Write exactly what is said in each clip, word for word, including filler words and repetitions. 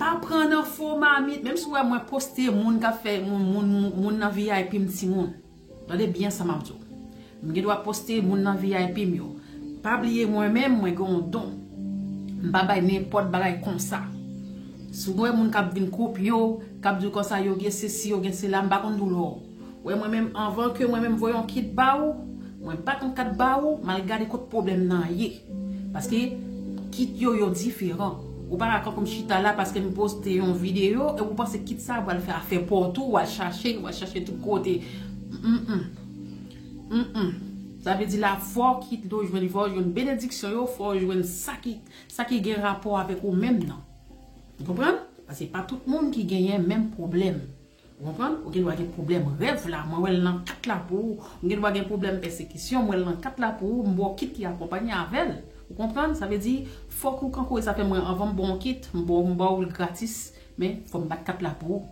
Pa pran nan fo mamit. Menm si w wè mwen poste moun k ap fè moun, moun, moun nan V I P m timoun. Tande byen sa m ap di w. M gen dwa poste moun nan V I P m yo. Pa bliye mwen menm, mwen gen yon don. M pa bay nenpòt bagay konsa. Si w wè moun k ap vin kopye w, k ap di w konsa yo gen sesi, yo gen sela, m pa konn doulè w. Wè mwen menm, anvan ke mwen menm voye yon kit ba ou, mwen bat yon kat ba ou, m al gade kot pwoblèm nan ye. Paske kit yo, yo diferan. Ou pa ka kanpe m chita la paske m poste yon videyo e ou panse kit sa pral fè afè pou ou tou, w al chache, w al chache tout kote. Mm, mm. Mm, mm. Sa vle di la fò kit yo jwenn, fò jwenn benediksyon yo, fò jwenn sa ki, sa ki gen rapò avèk ou menm nan. Ou konprann? Paske pa tout moun ki genyen menm pwoblèm. Ou konprann? Ou gen dwa gen pwoblèm rèv la, mwen wè l nan kat la pou ou. Ou gen dwa gen pwoblèm pèsekisyon, mwen wè l nan kat la pou ou, m ba w kit ki akonpanye avè l. Ou konprann? Sa vle di, fòk ou kankou e sa fè mwen anvan m ba w yon kit, m ba w, m ba w l gratis, men fò m bat kat la pou ou.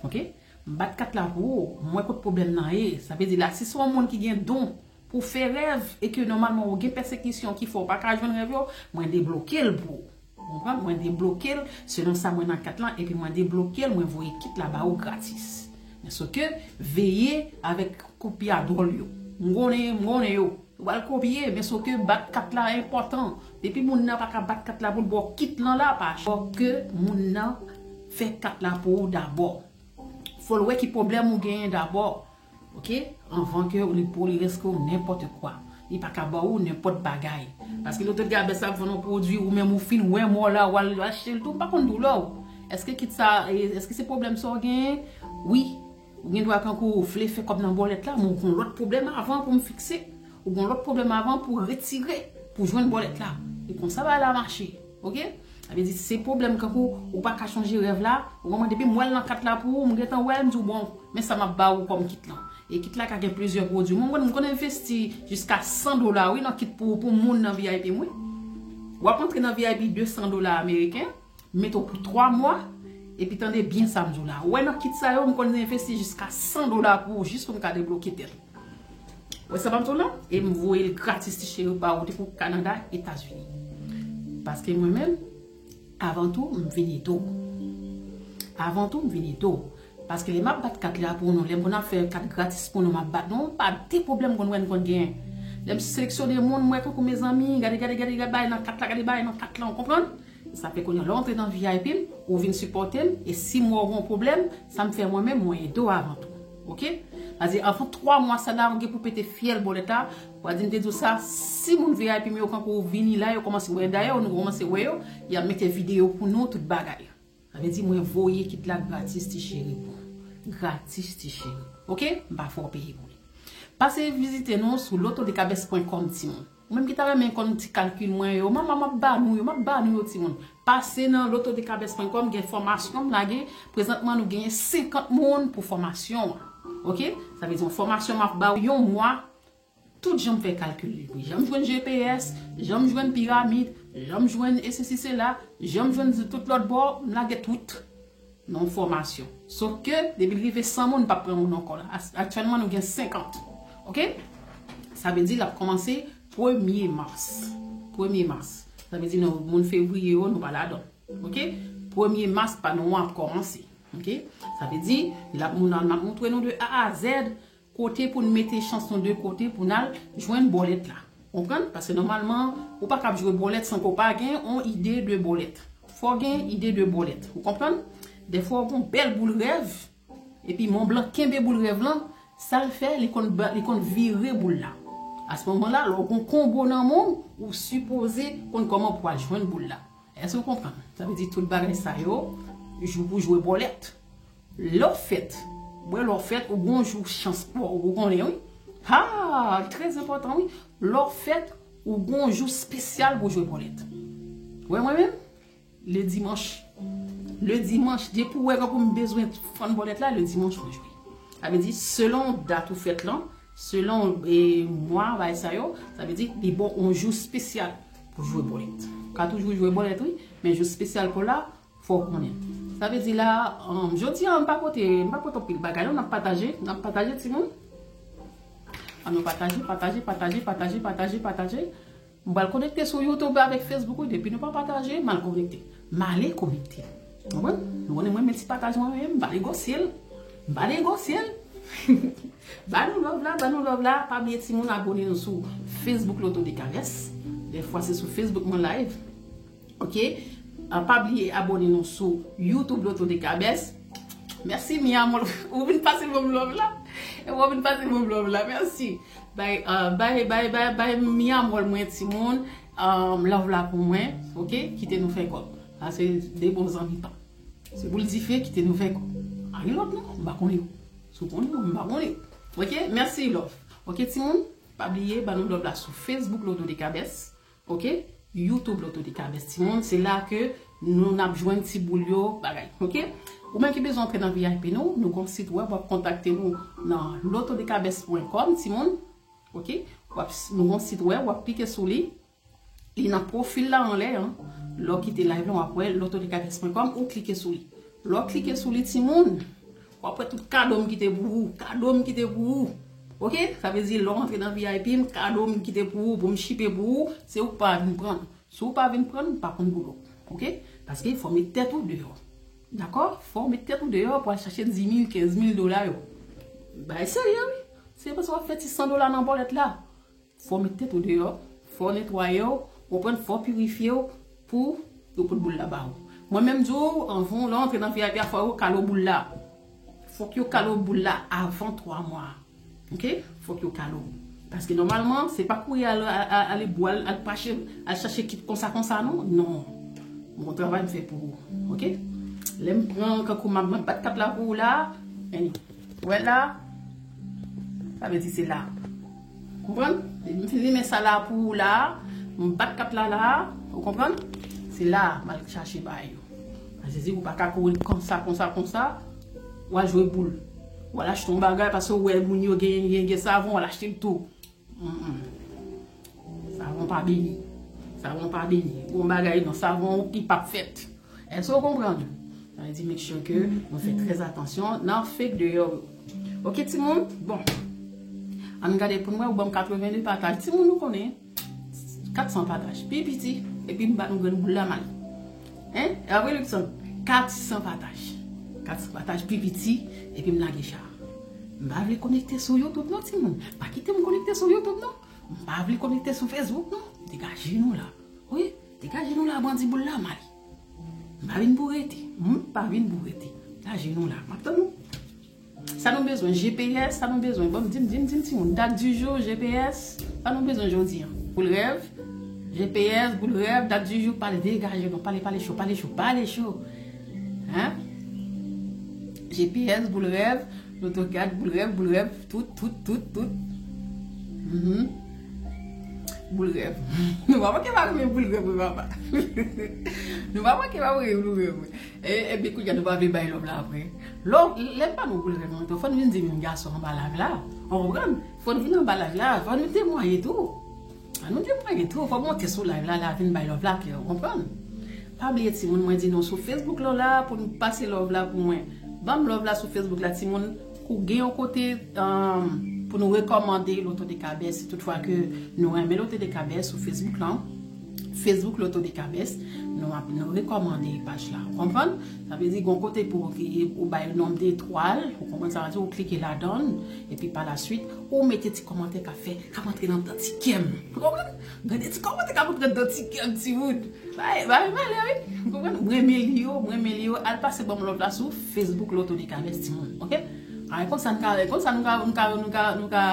Oke? M bat kat la pou ou, m wè kot pwoblèm nan ye. Sa vle di la, si se yon moun ki gen don, pou fè rèv e ke nòmalman ou gen pèsekisyon ki fè w pa ka jwenn rèv yo, mwen debloke l pou ou. Ou konprann? Mwen debloke l selon sa mwen nan kat lan epi mwen debloke l, mwen voye kit la ba ou gratis. Men soke veye avèk koupya dwòl yo. M konnen, m konnen yo. Ou pral kopye, men soke bat kat la enpòtan. Depi moun nan pa ka bat kat la pou l ba w kit lan la, pa fòk moun nan fè kat la pou ou dabò. Fò l wè ki pwoblèm ou genyen dabò. Oke? Anvan ke li pou li riske w nenpòt kwa. Li pa ka ba ou nenpòt bagay. Paske lòt gabès ap vann yon pwodui, ou menm ou fin wè mò la, w al achte l tou, m pa konn doulè w. Èske kit sa, e, èske se pwoblèm sa w genyen? Wi. Ou gen dwa kankou ou vle fè kòb nan bòlèt la, men ou gen lòt pwoblèm avan pou m fikse. Ou gen lòt pwoblèm avan pou retire, pou jwenn bòlèt la. E konsa bagay la mache. Oke? Sa vle di, se pwoblèm kankou ou pa ka chanje rèv la, ou konprann, depi m wè l nan kat la pou ou, m gentan wè l, m di w, bon, men sa m ap ba ou kòm kit lan. E kit la ka gen plizyè pwodui. Mwen, mwen, m konn envesti jiska san dola, wi, nan kit pou, pou moun nan V I P m, wi. W ap antre nan V I P de san dola ameriken, m mete w pou twa mwa, epi tande byen sa m di w la. Ou wè nan kit sa yo, m konn envesti jiska san dola pou ou, jis pou m ka debloke tèt ou. Wè sa m ap di w la? E m voye l gratis ti cheri ba ou depi w Kanada, Etazini. Paske mwen menm, avan tou, m vin ede w. Avan tou, m vin ede w. Paske lè m ap bat kat la pou nou, lè m konn ap fè kat gratis pou nou, m ap bat nou, pa de pwoblèm konn wè n konn genyen. Lè m seleksyone moun, m wè kankou mezanmi, gade, gade, gade, gade bagay nan kat la, gade bagay nan kat la, w konprann? Sa fè kounye a, lè w antre nan V I P m, ou vin sipòte m, e si m wè w gen yon pwoblèm, sa m fè mwen menm, mwen ede w avan tou. Oke? Sa di, avan twa mwa sa la, ou gen pou pete fyèl bòlèt la, w a di m te di w sa, si moun V I P m yo kankou vini la, yo kòmanse wè, dayè, nou kòmanse wè yo, y ap mete videyo pou nou, tout bagay. Sa vle di, mwen voye kit la gratis, ti cheri, pou ou. Gratis, ti cheri. Oke? M pa fè w peye pou li. Pase vizite nou sou lotodekabès pwen kòm, timoun. Ou menm ki ta renmen konn ti kalkil mwen yo, manman, m ap ba nou yo, m ap ba nou yo, timoun. Pase nan lotodekabès pwen kòm, gen fòmasyon m lage. Prezantman, nou genyen senkant moun pou fòmasyon an. Oke? Sa vle di, yon fòmasyon m ap ba w yon mwa, tout jan m fè kalkil li. Jan m jwenn G P S, jan m jwenn piramid, jan m jwenn e sesi sela, jan m jwenn tout lòt bò, m lage tout nan yon fòmasyon. Sof ke, depi l rive san moun, m p ap pran moun ankò la. As-, aktyèlman, nou gen senkant. Oke? Sa vle di, l ap kòmanse premye mas. Premye mas. Sa vle di, nou, moun fevriye yo, nou pa ladan. Oke? Premye mas, pa nou an ap kòmanse. Oke? Sa vle di, l ap, moun nan, n ap montre nou de A a Z, kote pou n mete chans nou de kote pou n al jwenn bòlèt la. Konprann? Paske nòmalman, ou pa kab jwe bòlèt san ke w pa gen yon ide de bòlèt. Fò w gen ide de bòlèt. Ou konprann? Dèfwa, w gen yon bèl boul rèv, epi Mont Blanc kenbe boul rèv lan, sa l fè, li konn ba, li konn vire boul la. A se moman la, lè w gen yon konbo nan men w, ou sipoze konn kòman pou w al jwenn boul la. Èske w konprann? Sa vle di tout bagay sa yo, jou pou jwe bòlèt. Lè w fèt, wè lè w fèt, ou gen yon jou chans pou ou, ou konnen, wi. Ha, trè enpòtan, wi. Lè w fèt, ou gen yon jou espesyal pou jwe bòlèt. Wè mwen menm, le dimanch. Le dimanch, depi w wè kankou m bezwen fann bòlèt la, le dimanch mwen jwe. Sa vle di, selon dat ou fèt lan, selon, e, mwa, bagay sa yo, sa vle di, li ba w yon jou espesyal pou jwe bòlèt. Ou ka toujou jwe bòlèt, wi, men jou espesyal pou la, fò w konnen. Sa vle di la, um, jodi a, m pa pote, m pa pote anpil bagay, non, n ap pataje, n ap pataje, timoun. An nou pataje, pataje, pataje, pataje, pataje, pataje. M pral konekte sou YouTube avèk Facebook, wi, depi nou pa pataje, m al konekte. M ale konekte. Konprann? Nou konnen mwen, men ti pataj mwen menm, m pa negosye l. M pa negosye l. Ba nou love la, ba nou love la. Pa bliye timoun abone nou sou Facebook Loto de Kabès. Dèfwa se sou Facebook mwen live. Ok? Ah, pa bliye abone nou sou YouTube Loto de Kabès. Mèsi, mi amor. Ou vin pase ban m love la. E ou vin pase ban m love la. Mèsi. Bay, ah, bay, bay, bay, bay, mi amor mwen, timoun. Ah, love la pou mwen. Ok? Kite nou fè kòb. Sa se de bon zanmi pa. Se boul dife, kite nou fè kòb. Anyen lòt non, m pa konnen yo. Si w konnen yo, m pa konnen yo. Ok? Mèsi, love. Ok, timoun? Pa bliye, ba nou love la sou Facebook Loto de Kabès. Ok? YouTube Loto de Kabès, timoun. Se la ke nou n ap jwenn ti boul yo, bagay. Ok? Ou menm ki bezwen antre nan V I P nou, nou gon sit wèb, w ap kontakte nou nan loto de kabès pwen kòm, timoun. Ok? W ap, nou gon sit wèb, w ap klike sou li. Li nan pwofil la anlè an. Lè w kite live la, w ap wè loto de kabès pwen kòm, ou klike sou li. Lè w klike sou li, timoun, w ap wè tout kado m kite pou ou. Kado m kite pou ou. Ok? Sa vle di, lè w antre nan V I P m, kado m kite pou ou, pou m chipe pou ou, se ou k pa vin pran l. Si w pa vin pran l, m pa konn boul ou. Ok? Paske fò w met tèt ou deyò. Dakò? Fò w met tèt ou deyò pou al chache dis mil, kenz mil dola yo. Bagay serye, wi. Se pa sa w ap fè ti san dola nan bòlèt la. Fò w met tèt ou deyò, fò w netwaye w, ou konprann, fò w pirifye w pou yo pot boul la ba ou. Mwen menm di w, anvan lè w antre nan V I P a, fò yo kale w boul la. Fòk yo kale w boul la avan twa mwa. Ok? Fòk yo kale w. Paske nòmalman, se pa kouri al, al, al, ale bwal, al pache, al chache kit konsa, konsa, non. Non. Bon travay m fè pou ou. Ok? Lè m pran kankou m ap, m ap bat kat la pou ou la, anyway. Ou wè la, sa vle di se la. Konprann? Depi m fin limen sa la pou ou la, m bat kat la la, ou konprann? Se la m al chache bagay yo. Sa vle di ou pa ka kouri konsa, konsa, konsa, w al jwe boul. W al achte yon bagay paske ou wè moun yo gen, gen, gen savon, w al achte l tou. Mm, mm. Savon pa beni. Savon pa beni. Bon bagay non, savon ou ki p ap fèt. Èske w konprann? Sa vle di make sure ke nou fè trè atansyon nan fake deyò yo. Ok, timoun? Bon. Ann gade pou n wè, ou ban m katreven de pataj. Timoun, nou konnen. Kat san pataj. Pi piti. Epi m ba nou grenn boul la mal. Hein? Apre Luckson, kat san pataj. Kat san pataj pi piti. Epi m lage cha. M pa vle konekte sou YouTube, non, timoun. Pa kite m konekte sou YouTube, non. M pa vle konekte sou Facebook, non. Degaje nou la. Wi, degaje nou la, bandi boul la mal. M pa vin pou rete. M pa vin pou rete. Degaje nou la. M ap tann nou. Sa nou bezwen? G P S, sa nou bezwen? Bon, di m, di m, di m, timoun. Dat di jou, G P S, sa nou bezwen jodi an? Boul rèv, G P S, boul rèv, dat di jou, pale, degaje nou, pale, pale cho, pale cho, pale cho. Hein? G P S, boul rèv, lotogad, boul rèv, boul rèv, tout, tout, tout, tout. Mhm. Boul rèv. Nou pa manke pa renmen boul rèv, wi, papa. Nou pa manke pa renmen boul rèv, wi. E, epi kounye a nou pa vle bay love la apre. Love, lè m pa nou boul rèv nou, fò nou vin di moun gason anba live la. Ou konprann? Fò nou vin anba live la, fò nou temwaye tou. Fò nou temwaye tou, fò monte sou live la, la vin bay love la klè, ou konprann? Pa bliye timoun, mwen di nou sou Facebook la, la, pou nou pase love la pou mwen. Ban m love la sou Facebook la, timoun, pou gen yon kote, um, pou nou rekòmande Loto de Kabès, si tout fwa ke nou renmen Loto de Kabès sou Facebook la. Facebook Loto de Kabès, nou ap, nou rekòmande paj la. Ou konprann? Sa vle di, gon kote pou ou, ou bay nonb de etwal, ou konprann sa vle di, ou klike ladan l, epi pa la swit, ou mete ti kòmantè k ap fè, k ap antre nan dan ti kè m. Ou konprann? Gade ti kòmantè k ap antre nan dan ti kè m, timoun. Bay, bay, malè, wi. Ou konprann? Mwen renmen li yo, mwen renmen li yo. Al pase ban m love la sou Facebook Loto de Kabès, timoun. Ok? Ay, konsa n ka, konsa nou ka, nou ka, nou ka, nou ka,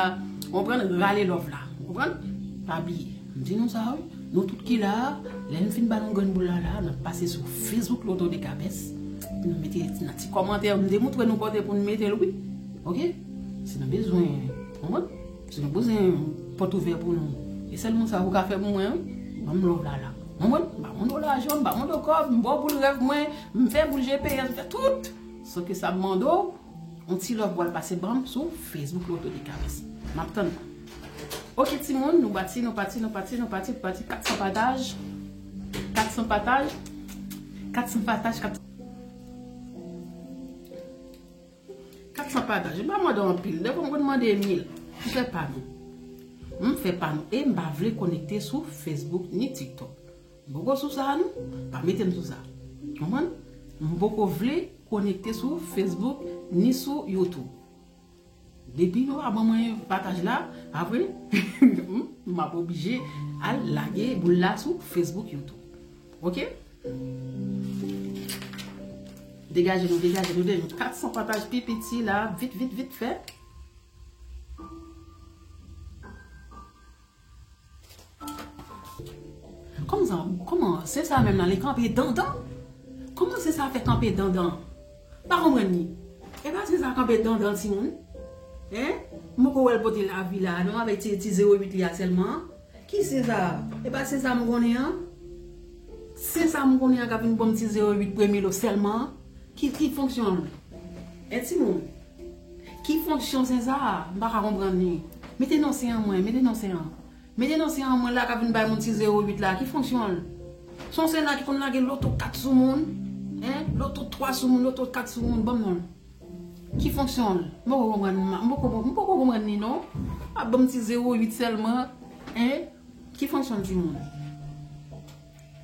ou konprann, rale love la. Ou konprann? Pa bliye. M di nou sa, wi. Nou tout ki la a, lè n fin ba nou grenn boul la, la, n ap pase sou Facebook Loto de Kabès. Epi nou mete nan ti kòmantè, m te montre nou kote pou n mete l, wi. Ok? Si nou bezwen, konprann? Si nou bezwen pòt ouvè pou nou. E sèlman sa ou ka fè pou mwen, wi. Ban m love la, la. Konprann? M pa mande w lajan, m pa mande w kòb, m ba w boul rèv mwen, m fè boul G P S, m fè tout. Sa ke sa ap mande w, yon ti love pou al pase ban m sou Facebook Loto de Kabès. M ap tann nou. Ok, timoun, nou pati, nou pati, nou pati, nou pati, nou pati. Kat san pataj. Kat san pataj. Kat san pataj, kat san. Kat san pataj. M pa mande w anpil. Dèfwa m konn mande mil. M fè pa nou. M fè pa nou. E m pa vle konekte sou Facebook ni TikTok. M poko sou sa, non. Pa mete m sou sa. Konprann? M poko vle konekte sou Facebook ni sou YouTube. Depi nou pa ban mwen pataj la, apre m ap oblije al lage boul la sou Facebook, YouTube. Ok? Degaje nou, degaje nou, degaje nou. Kat san pataj pi piti la, vit, vit, vit fè. Kòman sa, kòman se sa menm la, li kanpe dandan? Kòman se sa fè kanpe dandan? Pa konprann li. E pa se sa kanpe dandan, timoun? Hein? M poko wè l pote lavi la, non, avèk ti, ti zewo uit li a sèlman. Ki se sa? E pa se sa m konnen an? Se sa m konnen an k ap vin ban m ti zewo uit premye lo sèlman? Ki, ki fonksyon l? E timoun? Ki fonksyon se sa? M pa ka konprann li. Mete non se an mwen, mete non se an. Mete non se an mwen la k ap vin bay moun ti zewo uit la. Ki fonksyon l? Se yon se la ki konn lage loto kat sou moun? Hein? Loto twa sou moun, loto kat sou moun. Ban m non l. Ki fonksyon l? M poko konprann, m poko, m poko konprann li non. Ap ban m ti zewo uit sèlman. Hein? Ki fonksyon l, timoun?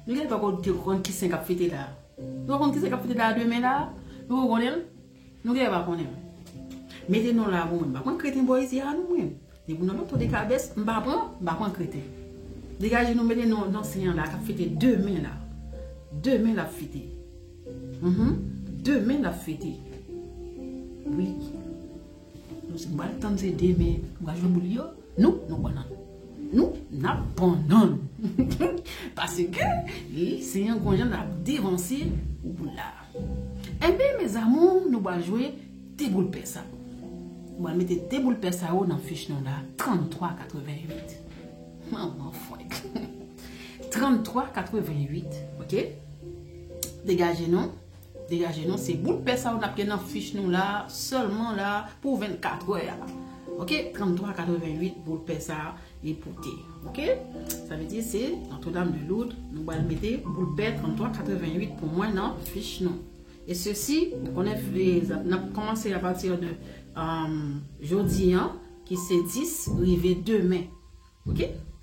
Nou gen poko konn ki sen k ap fete la. Nou pa konn ki se k ap fete la demen la? Nou pa konnen l? Nou gen pa konnen l? Mete non la pou mwen. M pa pran kreten bò isi a non mwen. Depi nan loto de kabès, m pa pran, m pa pran kreten. Degaje nou, mete non nan siy an la k ap fete demen la. Demen l ap fete. Mhm. Demen l ap fete. Wi. Nou se, m pral tann se demen, m pral jwe boul yo. Nou, nou pran nan. Nou, n ap pran nan. Paske, e, se yon konjan n ap devanse pou boul la. Enben, mes amours, nou pral jwe de boul pè sa. Nou pral mete de boul pè sa yo nan fich nou la, tranntwa katreventuit. Manman fwèt. Tranntwa katreventuit, ok? Degaje non. Degaje non, se boul pè sa yo n ap gen nan fich nou la, sèlman la, pou vennkat è a. Ok, tranntwa katreventuit boul pè sa e pote. Ok? Sa vle di se Notre-Dame de Lourdes, nou pral mete boul pè tranntwa katreventuit pou mwen nan fich nou. E sesi, nou konnen, e, n ap kòmanse apati de, um, jodi an, ki se dis, rive demen. Ok?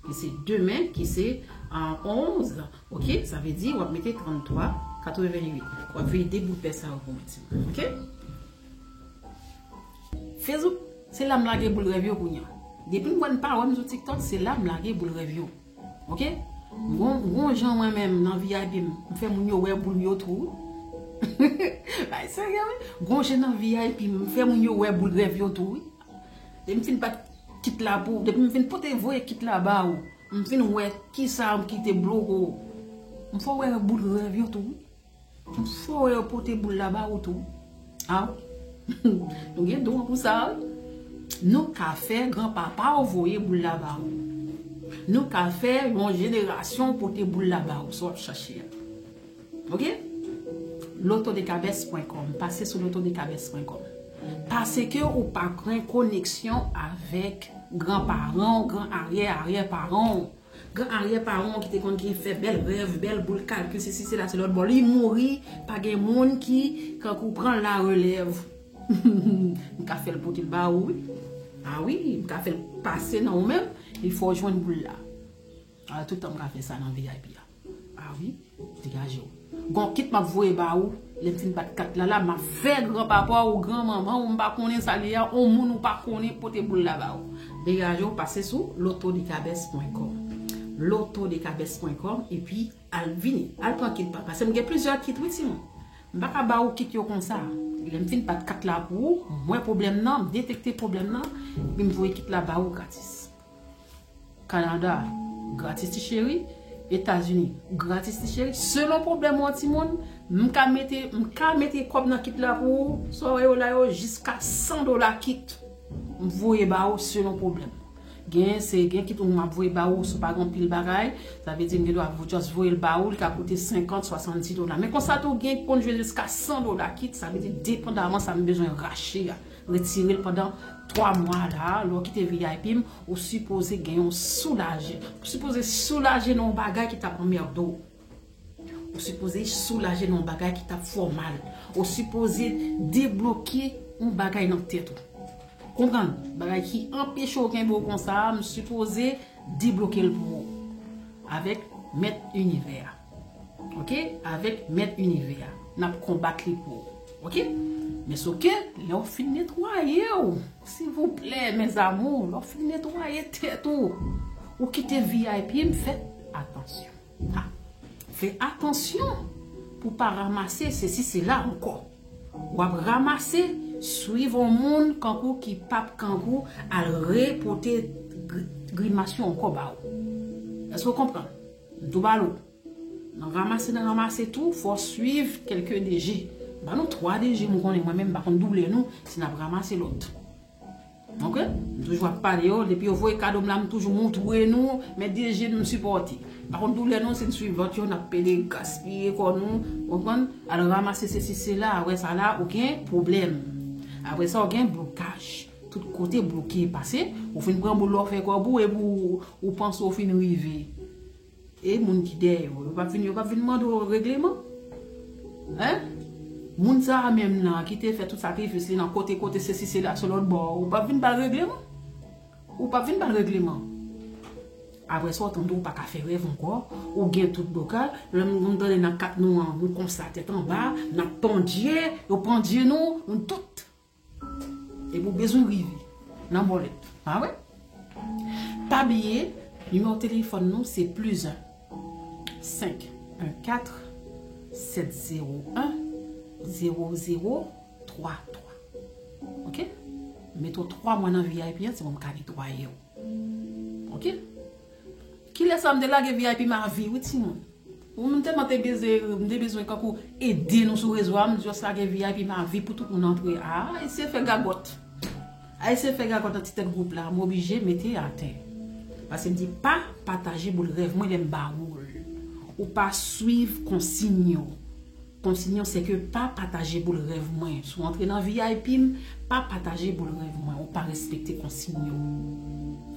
Ki se demen, ki se, ah, onz. Ok? Sa vle di w ap mete tranntwa katreventuit. W ap veye de boul pè sa yo pou mwen, timoun. Ok? Facebook, se la m lage boul rèv yo kounye a. Depi m wè n pa wè m sou TikTok, se la m lage boul rèv yo. Ok? Gon, gon jan mwen menm nan V I P m, m fè moun yo wè boul yo tou. Bay serye wi. Gon jan nan V I P m, m fè moun yo wè boul rèv yo tou wi. Depi m fin bat kit la pou, depi m fin pote voye kit la ba ou, m fin wè kisa m kite bloke w. M fè w wè boul rèv yo tou wi. M fè w wè yo pote boul la ba ou tou. A wi. Nou gen don pou sa wi. Nou ka fè granpapa w voye boul la ba ou. Nou ka fè yon jenerasyon pote boul la ba ou, sa w ap chache a. Ok? Lotodekabès pwen kòm. Pase sou lotodekabès pwen kòm. Paske ou pa gen koneksyon avèk granparan w, gran aryè aryè paran w. Gran aryè paran w ki te konn gen fè bèl rèv, bèl boul kalkil, sesi, sela, se lòt bò. Li mouri, pa gen moun ki, kankou, pran larelèv. M ka fè l pote l ba ou, wi. A wi, m ka fè l pase nan ou menm, e fò w jwenn boul la. A, tout tan m ka fè sa nan V I P a. A wi, degaje w. Gon kit m ap voye ba ou, lè m fin bat kat la la, m ap fè granpapa w, granmanman w, m pa konnen sa l ye a, on moun ou pa konnen pote boul la ba ou. Degaje w, pase sou lotodekabès pwen kòm. Lotodekabès pwen kòm, epi al vini, al pran kit pa. Paske m gen plizyè kit, wi, timoun. M pa ka ba ou kit yo konsa. Lè m fin bat kat la pou ou, m wè pwoblèm nan, m detekte pwoblèm nan, epi m voye kit la ba ou gratis. Kanada, gratis ti cheri. Etazini, gratis ti cheri. Selon pwoblèm ou an, timoun, m ka mete, m ka mete kòb nan kit la pou ou. Sa w wè yo la yo, jiska san dola kit. M voye ba ou selon pwoblèm. Gen, se, gen kit ou m ap voye ba ou, si w pa gen anpil bagay, sa vle di m gen dwa just voye l ba ou, li ka koute senkant, swasanndis dola. Men konsa tou, gen ki konn jwe jiska san dola kit, sa vle di depandaman sa m bezwen rache a, retire l pandan twa mwa la, lè w kite V I P m, ou sipoze gen yon soulaje. Ou sipoze soulaje nan yon bagay ki t ap anmède w. Ou sipoze soulaje nan yon bagay ki t ap fè w mal. Ou sipoze debloke yon bagay nan tèt ou. Konprann? Bagay ki anpeche w kenbe w konsa a, m sipoze debloke l pou ou. Avèk Mèt Inivè a. Ok? Avèk Mèt Inivè a. n ap konbat li pou ou. Oke? Men soke, lè w fin netwaye w, silvouplè, mes amours, lè w fin netwaye tèt ou, ou kite V I P m, fè atansyon. Ha. Fè atansyon pou pa ranmase sesi sela ankò. W ap ranmase, swiv yon moun kankou ki p ap kankou al repote gri- grimas yo ankò ba ou. Èske w konprann? M tou ba l ou. Nan ranmase, nan ranmase tou, fò w swiv kèlke D G. Ba nou twa D G m konnen mwen menm, m pa konn doulè nou si n ap ranmase lòt. Oke? M toujou ap pale yo, depi yo voye kado m la, m toujou montre nou, men D G nou m sipòte. Pa konn doulè nou, si n swiv lòt yo, n ap pede gaspiye kò nou, konprann? Al ranmase sesi sela, apre sa la, ou gen pwoblèm. Apre sa, ou gen blokaj. Tout kote bloke, pase, ou fin pran boul la, ou fè kòb ou, epi ou, ou panse ou fin rive. E moun ki dèyè yo, yo p ap vin, yo p ap vin mande w regleman? Hein? Moun sa a menm nan ki te fè tout sakrifis li nan kote kote sesi sela sou lòt bò, ou p ap vin ba l regleman? Ou p ap vin ba l regleman? Apre sa, w tande w pa ka fè rèv ankò, ou gen tout blokaj, lè m tande nan kat nou an, nou konsa tèt anba, n ap pandye, yo pandye nou, nou tout. Epi w bezwen rive nan bòlèt. Pa vre? Pa bliye, nimewo telefòn nou se plis en senk en kat sèt zewo en zewo zewo twa twa. Oke? Mete w twa mwa nan V I P an, se pou m ka netwaye w. Oke? Kilè sa m te lage V I P ma vi, wi, timoun. Ou m tèlman te bezwen, m te bezwen kankou ede nou sou rezo a, m jis lage V I P ma vi pou tout moun antre. Ah, eseye fè gagòt. Ah, eseye fè gagòt nan ti tèt gwoup la, m oblije mete atè. Paske m di pa pataje boul rèv mwen lè m ba ou l. Ou pa swiv konsiy yo. Konsiy yo se ke pa pataje boul rèv mwen. Si w antre nan V I P m, pa pataje boul rèv mwen. Ou pa respekte konsiy yo.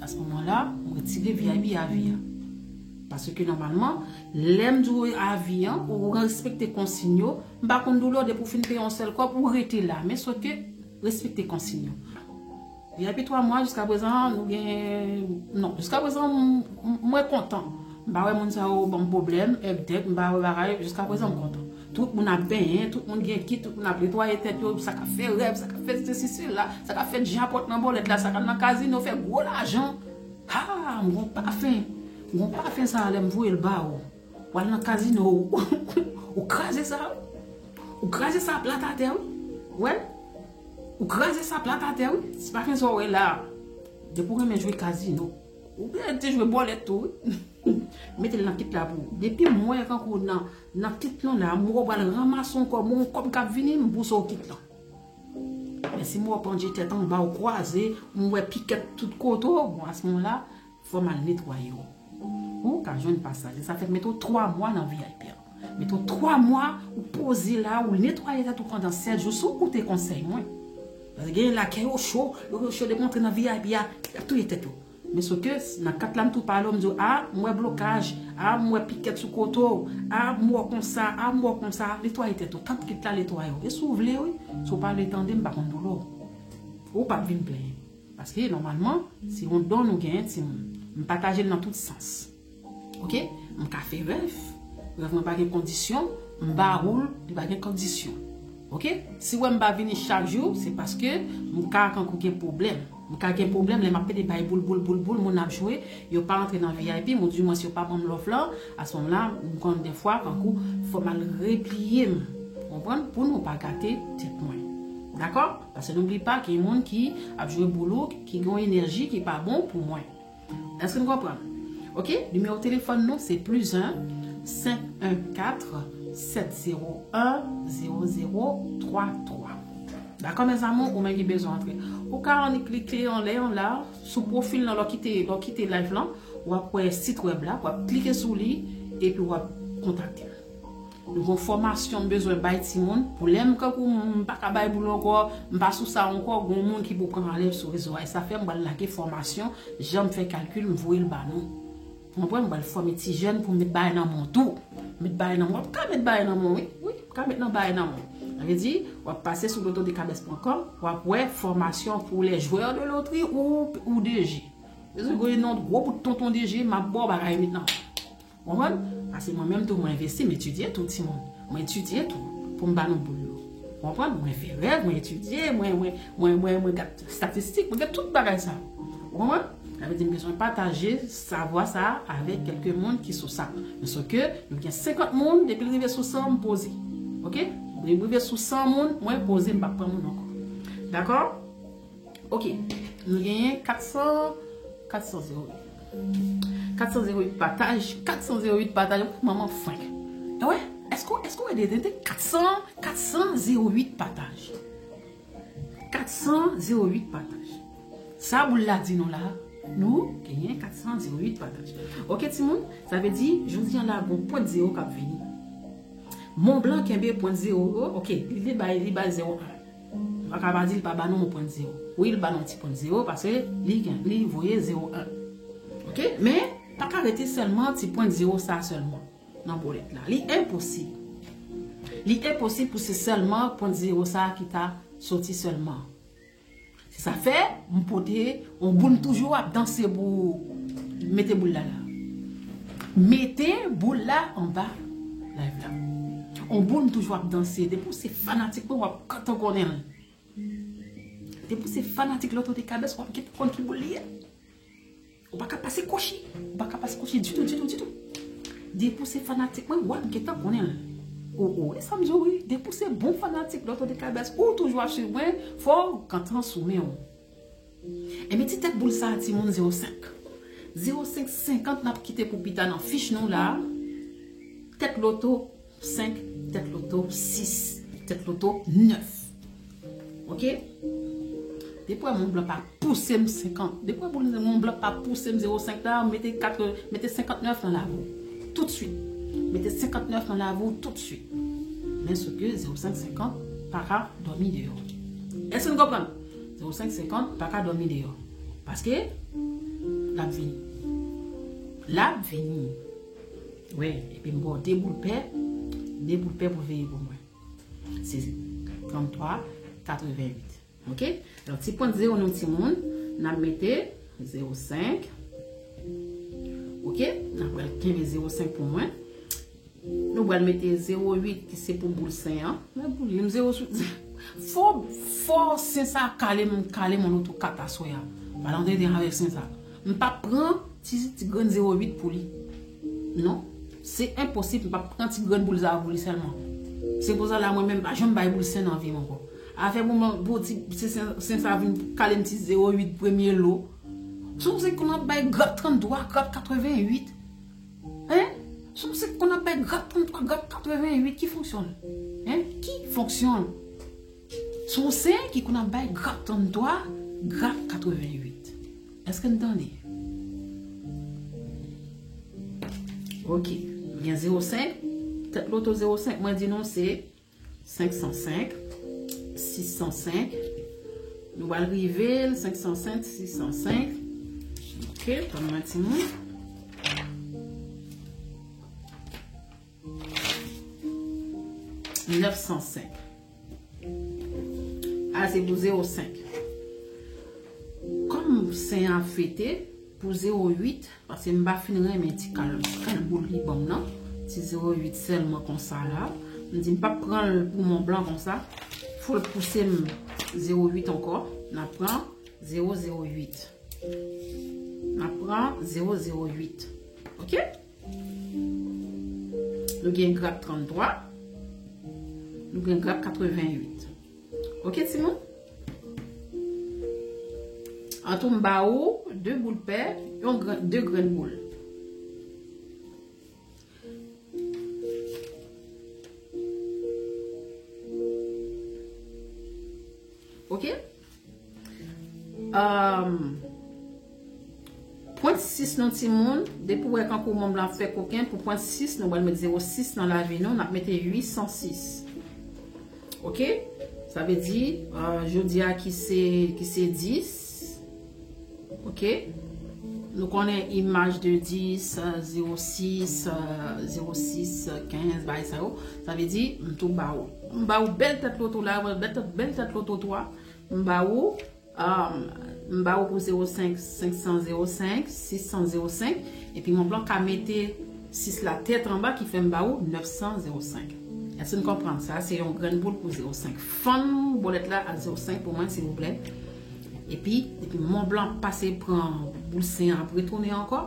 A se moman la, m retire V I P a vi a. Paske nòmalman, lè m di w a vi an, ou respekte konsiy yo, m pa konn di w lò depi w fin peye yon sèl kòb, ou rete la. Men soke, respekte konsiy yo. V I P twa mwa, jiska prezan, nou gen, non, jiska prezan, m- m- mwen kontan. M pa wè moun sa yo ban m pwoblèm, ègdèk, m pa wè bagay, jiska prezan m kontan. Tout moun ap benyen, tout moun gen kit, tout moun ap netwaye tèt yo, sa k ap fè rèv, sa k ap fè sesi sela, sa k ap fè djapòt nan bòlèt la, sa k al nan kazino fè gwo lajan. Ha, m gon pafen, m gon pafen sa a lè m voye l ba ou. W al nan kazino, ou, ou kraze sa, wi. Ou kraze sa plat atè, wi. Wè? Ou kraze sa plat atè, wi. Se pa fen sa w wè la. Depi w renmen jwe kazino. Ou byen te jwe bòlèt tou, wi. Mete l nan kit la pou ou. Depi m wè kankou nan, nan kit lan la, m wè w pral ranmase yon kòb, yon kòb k ap vini, m bouse w kit lan. Men si m wè w pandye tèt anba, w kwaze, m wè pikèt tout kote w, bon, a se moman la, fò m al netwaye w. Ou ka jwenn pasaj. Sa fè mete w twa mwa nan V I P an. Mete w twa mwa, ou poze la, ou netwaye tèt ou pandan sèt jou, si w koute konsèy mwen. Paske gen la kè yo cho, yo cho depi w antre nan V I P a, y ap touye tèt yo. Men soke, nan kat la m tou pale w, m di w, a, m wè blokaj, a, m wè pikèt sou kote w, a, m wè konsa, a, m wè konsa, netwaye tèt ou, tann kit la netwaye w. E si w vle, wi, si w pa vle tande, m pa konn doulè w. Ou p ap vin plenyen. Paske, nòmalman, se yon don nou genyen, timoun. M pataje l nan tout sans. Oke? M ka fè rèv. Rèv mwen pa gen kondisyon. M ba ou l, li pa gen kondisyon. Oke? Si w wè m pa vini chak jou, se paske m ka kankou gen pwoblèm. M ka gen pwoblèm lè m ap pede bay boul, boul, boul, boul, moun ap jwe, yo pa antre nan V I P, m, ou dimwens yo pa ban m love lan, a se moman la, m konn defwa, kankou, fò m al repliye m. Konprann? Pou nou pa gate tèt mwen. Dakò? Paske n oubli pa gen moun ki ap jwe boul ou, ki gen yon enèji ki pa bon pou mwen. Èske n konprann? Oke, nimewo telefòn nou se plis en senk en kat sèt zewo en zewo zewo twa twa. Dakò, mes amours, ou menm ki bezwen antre. Ou ka annik klike anlè an la, sou pwofil lan, lè w kite, lè w kite live lan, w ap wè sit wèb la, w ap klike sou li, epi w ap kontakte m. Nou gon fòmasyon m bezwen bay timoun. Pou lè m kankou m pa ka bay boul ankò, m pa sou sa ankò, gon moun ki pou pran relèv sou rezo a. E sa fè m pral lage fòmasyon, jan m fè kalkil, m voye l ba nou. Ou konprann? M pral fòme ti jèn pou m met bagay nan men w tou. Met bagay nan men w. W ap ka met bagay nan men w, wi. Wi, w ap ka met nan bagay nan men w. Sa vle di, w ap pase sou loto de kabès pwen kòm, w ap wè fòmasyon pou les joueurs de loterie ou, ou D J. Bezwen gwo non, gwo bout tonton D J, m ap ba w bagay met nan men w. Konprann? Paske mwen menm tou, mwen envesti, m etidye tou, timoun. Mwen etidye tou. pou m ba nou boul yo. Ou konprann? Mwen fè rèv, mwen etidye, mwen, mwen, mwen, mwen, mwen gad estatistik, mwen gad tout bagay sa. Ou konprann? Sa vle di m bezwen pataje savwa sa avèk kèlke moun ki sou sa. Men sòf ke nou gen senkant moun, depi l rive sou san, m poze. Oke? Depi l rive sou san moun, mwen poze, m p ap pran moun ankò. Dakò? Oke. Nou genyen kat san, kat san zewo uit. Kat san zewo uit pataj, kat san zewo uit pataj. Manman frenk. E wè, èske, èske w ede tete kat san, kat san zewo uit pataj? Kat san zewo uit pataj. Sa boul la di nou la, nou genyen kat san zewo uit pataj. Oke, timoun, sa vle di, jodi an la, gon pwent zewo k ap vini. Mont Blanc kenbe pwent zewo, oke, li, li bay, li bay zewo an. Ou pa ka pa di l pa ba nou yon pwent zewo. Wi, l ba nou yon ti pwent zewo, paske li gen, li voye zewo an. Oke, men, pa ka rete sèlman ti pwent zewo sa sèlman nan bolèt la. Li enposib. Li enposib pou se sèlman pwent zewo sa ki ta soti sèlman. Se sa fè, m pote yon boul, m toujou ap danse pou mete boul la la. Mete boul la anba live la. Yon boul, m toujou ap danse. Depi w se fanatik mwen, w ap gentan konnen l. Depi w se fanatik Lotto de Kabès, w ap gentan konn ki boul li ye. Ou pa ka pase kwochi. Ou pa ka pase kwochi ditou, ditou, ditou. Depi w se fanatik mwen, w ap gentan konnen l. O, o, e sa m di w, wi. Depi w se bon fanatik Lotto de Kabès, ou toujou ap swiv mwen, fò w gentan sou men w. Ebyen, ti tèt boul sa a, timoun, zewo senk. Zewo senk senkant n ap kite pou pita nan fich nou la. Tèt loto senk, tèt loto sis, tèt loto nèf. Oke? Depi w Mont Blanc pa pouse m senkant. Depi w Mont Blanc pa pouse m zewo senk la, mete kat, mete senkant nèf nan lavi w. Toutswit. Mete senkant nèf nan lavi w toutswit. Men sòf ke zewo senk senkant pa ka dòmi deyò. Èske n konprann? Zewo senk senkant pa ka dòmi deyò. Paske l ap vini. L ap vini. Wi, epi m ba w de boul pè, de boul pè pou veye pou mwen. Se tranntwa katrevennuit. Oke? Donk, ti pwent zewo nou, timoun, n ap mete zewo senk. Oke? N ap pral kenbe zewo senk pou mwen. Nou pral mete zewo uit ki se pou boul sen an. Men boul li, m zewo sou. Fò, fò sen sa kale m, kale m yon loto kat aswè a. Pale antre avèk sen sa. M p ap pran ti, ti grenn zewo uit pou li. Non. Se enposib, m p ap pran ti grenn boul sa pou li sèlman. Se pou sa la, mwen menm, pa janm bay boul sen nan vi m ankò. Afè pou mwen, pou ti, se sen, sen sa vin kale m ti zewo uit premye lo. Sou se konn ap bay grap tranntwa, grap katrevennuit. Hein? Sou se konn ap bay grap tranntwa, grap katrevennuit, ki fonksyon l? Hein? Ki fonksyon l? Sou se ki konn ap bay grap tranntwa, grap katrevennuit. Èske n tande? Oke. Gen zewo senk. Tèt loto zewo senk, mwen di nou se senk san senk, sis san senk. Nou pral rive l, senk san senk, sis san senk. Oke, tann mwen timoun. Nèf san senk. A se pou zewo senk. Kòm sen an fete, pou zewo uit, paske m pa fin renmen ti kal, ti kal boul li ban m nan. Ti zewo uit sèlman konsa la. M di m p ap pran l pou Mont Blanc konsa. Fò l pouse m zewo uit ankò. N ap pran zewo zewo uit. N ap pran zewo zewo uit. Oke? Nou gen grap tranntwa. Nou gen grap katrevennuit. Oke, timoun? Antou, m ba ou de boul pè, yon grenn, de grenn boul. Oke? Um, pwent sis nou, timoun, depi w wè kankou Mont Blanc ap fè koken, pou pwent sis, nou pral met zewo sis nan lavi nou, n ap mete uit san sis. Oke? Sa vle di, euh, jodi a ki se, ki se dis. Oke? Nou konnen imaj de dis, euh, zewo sis, euh, zewo sis, euh, kenz, bagay sa yo. Sa vle di, m tou ba ou. M ba ou bèl tèt loto la, bèl tèt, bèl tèt loto twa. M ba ou, um, m ba ou pou zewo senk, senk san zewo senk, sis san zewo senk. Epi Mont Blanc ka mete sis la tèt anba ki fè m ba ou nèf san zewo senk. Èske n konprann sa? Se yon grenn boul pou zewo senk. Fann bòlèt la a zewo senk pou mwen, silvouplè. Epi, depi Mont Blanc pase pran boul sen an ap retounen ankò,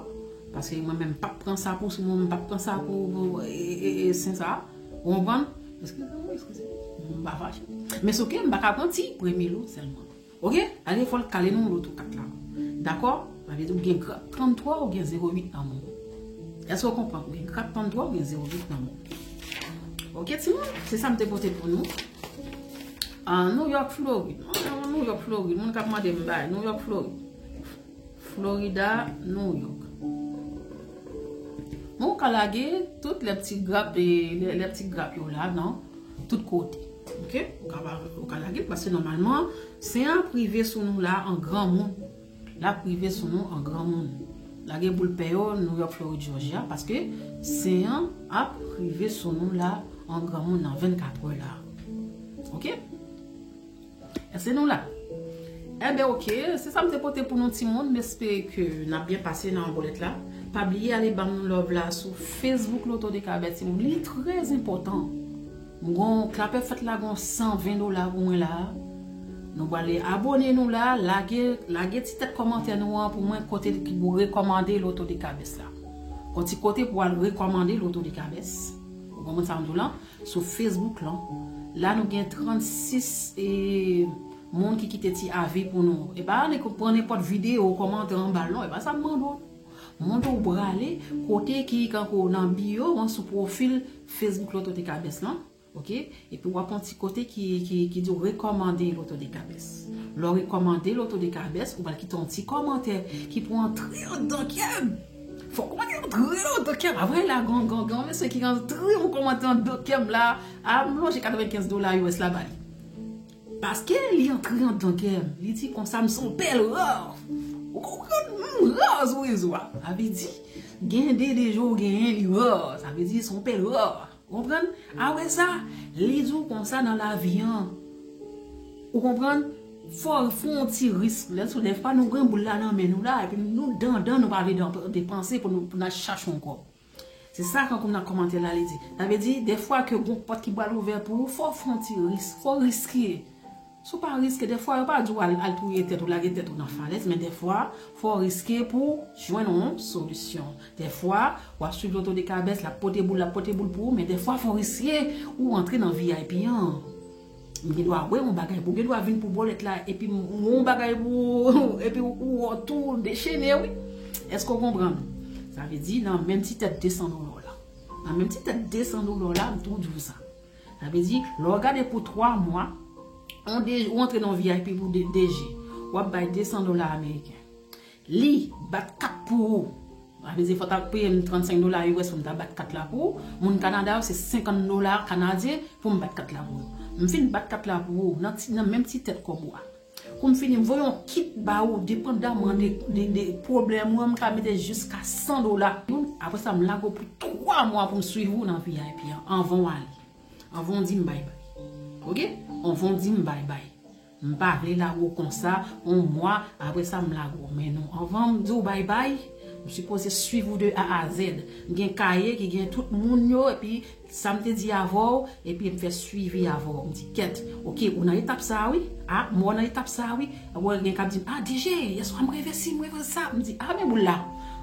paske mwen menm m p ap pran sa pou, mwen menm m p ap pran sa pou, pou e, e, e, sen sa. Ou konprann? Eskize mwen, eskize. M pa fache. Men soke m pa ka pran ti premye lo sèlman. Oke? Alè fò l kale nan loto kat la. Dakò? Sa vle di ou gen grad tranntwa ou gen zewo uit nan men w. Èske w konprann? Ou gen grad tranntwa ou gen zewo uit nan men w. Oke, timoun? Se sa m te pote pou nou. Ah, New York, Florid. Ah, New York, Florid. Moun k ap mande m bay. New York, Florid. Florida, New York. Bon, ou ka lage tout lè ti grap, e, lè, lè ti grap yo la, nan tout kote. Oke? Ou ka, ou ka lage l, paske nòmalman, sen an ap rive sou nou la an granmoun. L ap rive sou nou an granmoun. Lage boul pè yo, New York, Florid, Georgia, paske sen an ap rive sou nou la an granmoun nan vennkat è la. Oke? Èske nou la? Enben, oke, se sa m te pote pou nou, timoun. M espere ke n ap byen pase nan bòlèt la. Pa bliye ale ban m love la sou Facebook Loto de Kabès, timoun. Li trè enpòtan. M gon klapè fèt la, gon san ven dola pou mwen la. Nou prale abòne nou la, lage, lage ti tèt kòmantè nou an pou mwen, kote ki pou rekòmande Loto de Kabès la. Yon ti kote pou al rekòmande Loto de Kabès. Ou konprann sa m di w lan? Sou Facebook lan. La nou gen trannsis, e, moun ki kite ti avi pou nou. E pa ale pran nenpòt videyo, kòmantè anba l non, e pa sa m mande w. M mande w prale kote ki kankou nan bio an, sou pwofil Facebook Loto de Kabès lan. Oke? Epi w ap yon ti kote ki, ki, ki di w rekòmande Loto de Kabès. Lè w rekòmande Loto de Kabès, ou pral kite yon ti kòmantè ki pou antre anndan kè m. Fò kòmantè antre anndan kè m. Apre la, gon, gon, gon mesye ki antre yon kòmantè anndan kè m la, a m lonje katrevenkenz dola U S la ba li. Paske li antre anndan kè m. Li di konsa m se yon pèl ra. Ou konprann? M ra sou rezo a. Sa vle di, gen de, de je w genyen, li ra. Sa vle di se yon pèl ra. Ou konprann? Apre sa, li di w konsa nan lavi an. Ou konprann? Fò, fò yon ti risk. Lè sou dèfwa nou gen boul la nan men nou la, epi nou dandan nou pa vle dan-, depanse pou nou, pou n al chache yon kòb. Se sa kankou nan kòmantè la li di. Sa vle di, dèfwa ke gon pòt ki pral ouvè pou ou, fò w fè yon ti risk, fò w riske. Si w pa riske, dèfwa yo pa di w al, al touye tèt ou, lage tèt ou nan falèz, men dèfwa, fò w riske pou w jwenn yon solisyon. Dèfwa, w ap swiv Loto de Kabès, l ap pote boul, l ap pote boul pou ou, men dèfwa, fò w riske, ou antre nan V I P an. M gen dwa wè yon bagay, pou gen dwa vin pou bòlèt la, epi m wè yon bagay pou, epi ou, ou tou dechene, wi. Èske w konprann? Sa vle di, nan menm ti tèt de san dola w la. Nan menm ti tèt de san dola w la, m tou di w sa. Sa vle di, lè w gade pou twa mwa, on de, ou antre nan V I P pou de, de je, w ap bay de san dola ameriken. Li bat kat pou ou. Sa vle di, fò w ta peye m trannsenk dola U S pou m ta bat kat la pou ou. Moun Kanada yo, se senkant dola kanadyen pou m bat kat la pou ou. M fin bat kat la pou ou, nan ti, nan menm ti tèt kòb ou a. Kou m fini, m voye yon kit ba ou, depandaman de, de, de pwoblèm ou an, m ka mete jiska san dola. Apre sa, m lage w pou twa mwa pou m swiv ou nan V I P an, anvan w ale. Anvan w di m bay bay. Oke? Anvan w di m bay bay. M pa vle lage w konsa, yon mwa, apre sa, m lage w. Men non, anvan m di w bay bay, m sipoze swiv ou de A a Z. M gen kaye ki gen tout moun yo, epi sa m te di avè w, epi m fè swivi avè w. M di, kèt, oke, ou nan etap sa a, wi. A, m wè w nan etap sa a, wi. Apre, gen k ap di m, a, D J, yèswa m reve si, m reve sa. M di, a, men boul la.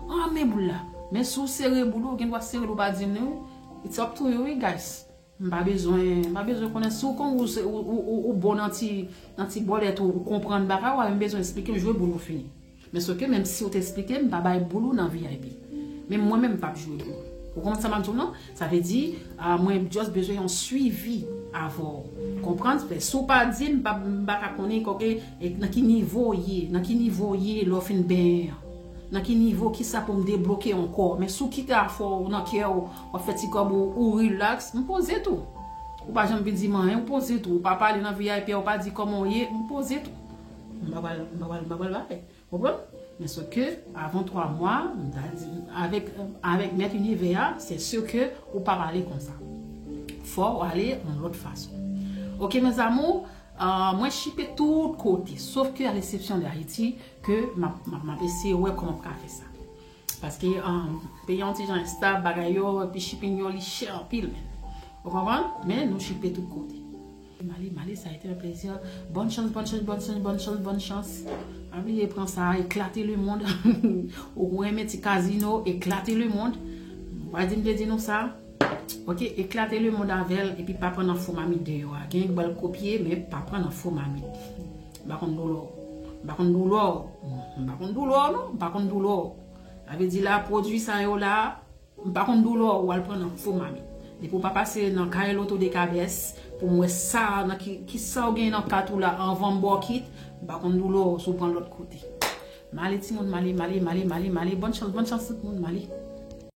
A, men boul la. Men si w sere boul ou, ou gen dwa sere l, ou pa di m li, wi. It's up to you, wi, guys. M pa bezwen, m pa bezwen konnen si w konn ou, se, ou, ou, ou, ou bon nan ti, nan ti bòlèt ou, ou konprann bagay, ou pa menm bezwen eksplike m, jwe boul ou fini. Men soke, menm si w te eksplike m, m pa bay boul ou nan V I P. Men mwen menm, m p ap jwe boul. Ou konprann sa m ap di w lan? Sa vle di, a, mwen just bezwen yon swivi avè w. Konprann? Fè, si w pa di m, m pa, m pa ka konnen kote, e, nan ki nivo w ye, nan ki nivo w ye lè w fin benyen an. Nan ki nivo, kisa pou m debloke ankò. Men si w kite afè w nan kè w, w ap fè ti kòb ou, ou relax, m poze tou. Ou pa janm vin di m anyen, ou poze tou. Ou pa pale nan V I P a, ou pa di kòman w ye, m poze tou. M pa pral, m pa pral, m pa pral bagay. Konprann? Men soke, avan twa mwa, m ta di, avèk, avèk Mèt Inivè a, se si ke ou pa pale konsa. Fò w ale yon lòt fason. Oke, mes amours, ah, mwen chipe tout kote, sof ke a lesepsyon de Ayiti, ke m ap, m ap, m ap eseye wè kòman m ka fè sa. Paske, um, peyi an ti jan enstab, bagay yo, epi shipping yo, li chè anpil, men. Ou konprann? Men nou chipe tout kote. Mali, Mali, sa a ete yon plezi. Bòn chans, bòn chans, bòn chans, bòn chans, bòn chans. Pa bliye pran sa, eklate lemonn. Ou renmen ti kazino, eklate lemonn. Ou pa di m te di nou sa. Ok, eklate lemonn avè l, epi pa pran nan fo mamit deyò a. Gen ki ba l kopye, men pa pran nan fo mamit. M pa konn doulè w. M pa konn doulè w. M pa konn doulè w, non. M pa konn doulè w. Sa vle di la, pwodui sa yo la, m pa konn doulè w, w al pran nan fo mamit. Depi w pa pase nan kay loto de kabès, pou m wè sa, nan ki, ki sa w gen nan kat ou la, anvan m ba w kit, m pa konn doulè w, si w pran lòt kote. Male timoun, male, male, male, male, male. Bòn chans, bòn chans tout moun, male.